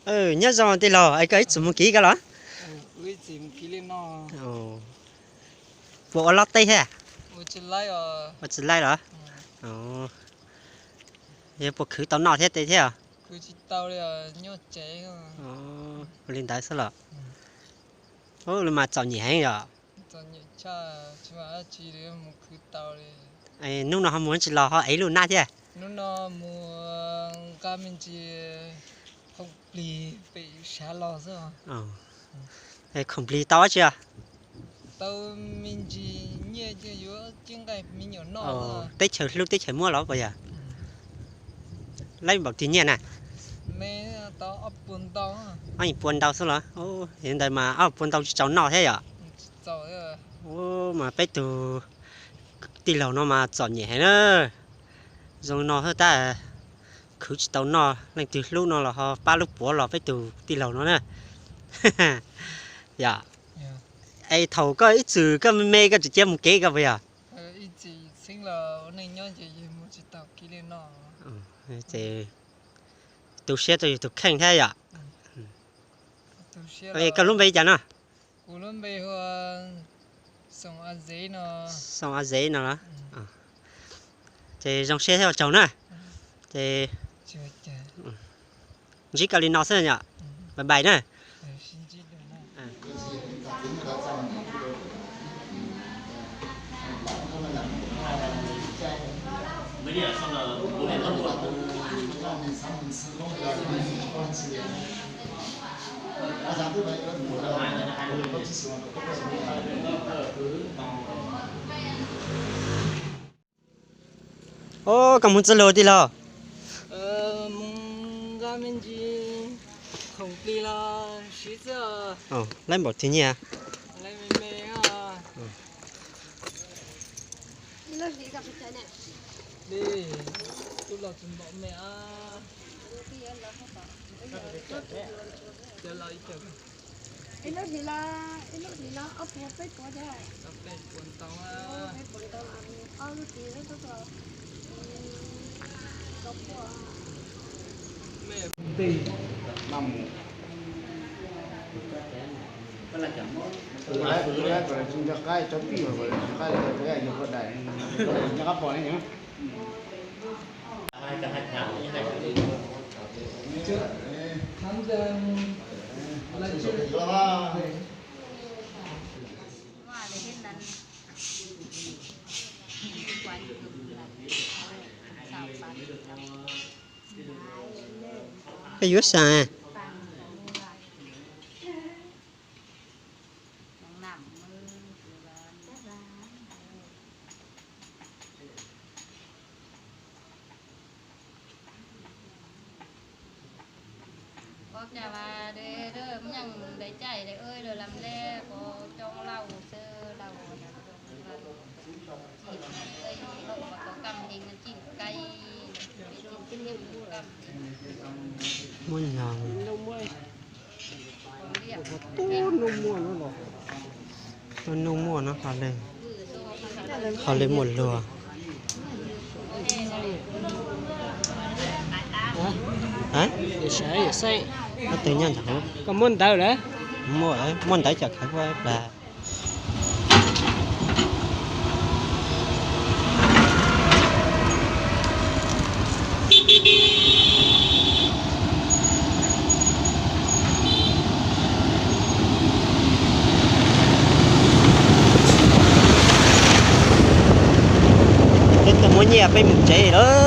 Nyob zoo tij laug, es koj ib txwm mus kev koj los? Puas ua loj teb thiab? Ua tsis laij los? Yog puas khwv tau noj thiab teb thiab? Ua li ntawd xwb los? Lawv mas txom nyem heev yom. Hnub no ho mus tsis los ho ev lub nab thiab? Khoom plig tau dab tsi? Teb chaws hlub teb chaws muab los puas yog? Laib npaum twg nyiaj na? Ob puas ntau xwb los? Yog ntawd mas ob puas ntau tsis txaus noj thiab yom? Mas peb tug tij laug no mas txom nyem heev na. Zoo no thiab tab, khwv tsis tau noj, leej twg hlub no los ho pab lub puav los peb tug tij laug no na. Yog, es thaum koj ib txwm koj me me koj tsis cia mus kev koj puas yog? Tu siab rau yus tus kheej thiab yom. Koj lub npe li cas no? Xoo A Zev no los? Ces zoo siab thiab ua tsaug na. Ces ntsib koj li no xwb yom. Bye bye na. Os, koj mus txoj lus tij laug? Laib npaum twg nyiaj? Peb yuav sas. Koj cas mas nyeej ntais caij lam le koj coob lauj xwb lauj. Muab nyog. Ub, nuj muaj no, qhov li muaj luag. Koj twg nyob ntawd? Muaj, muaj ntawv cov khawv plag. Peb tuaj muab nyiaj peb mus tsev lawm.